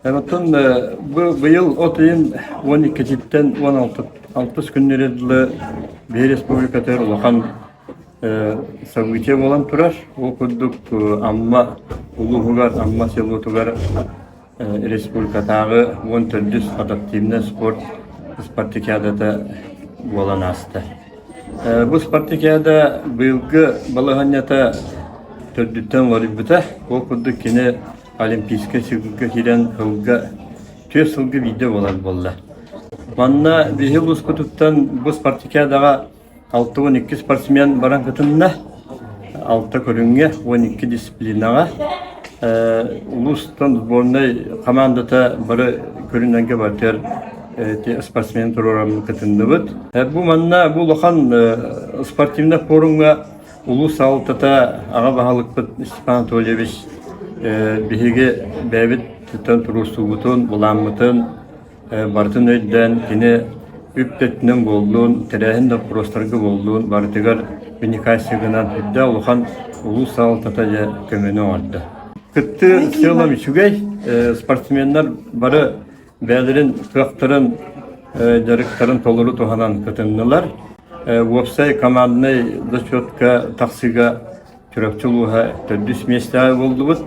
Оттон бу быйыл от ыйын 12-титтэн 16 күннэри дылы биһи республикатыгар улахан событие буолан турар. Ол курдук Амма улууһугар, Амма селотугар республикатааҕы 14 адаптивнай спорт спартакиадата буолан ааста. Бу спартакиада быйылгы балаһыанньата төрдүттэн уларыйбыта. Ол курдук кини Олимпийскай сыгылга киирэн сылга түөрт сылга биирдэ буолар буолла. Манна биһи улууспутуттан бу спартакиадаҕа 62 спортсмен баран кытынна. Алта көрүҥҥэ, 12 дисциплинаҕа. Улуустан сборнай хамаандата бары көрүҥнэргэ барытыгар спортсмен туруоран кытынныбыт. Бу манна бу улахан спортивнай форумҥа Улуус салалтата аҕа баһылыкпыт Степан Анатольевич биһиги бэйэбит туруорсуубутун, былааммытын барытын өйдөөн, кини үп да өттүнэн буоллун, тэрээһин да боппуруостарга буоллун, барытыгар вникайся гынан үрдээх улахан улуус салалтата дьэ көмөнү оҥордо. Кыттыы сыалам үчүгэй, спортсменнар бары бэйэлэрин кыахтарын, дьарыктарын толору туһанан кытыннылар. Уопсай команднай зачетка тахсыыга Чурапчы улууһа төрдүс миэстэҕэ буоллубут.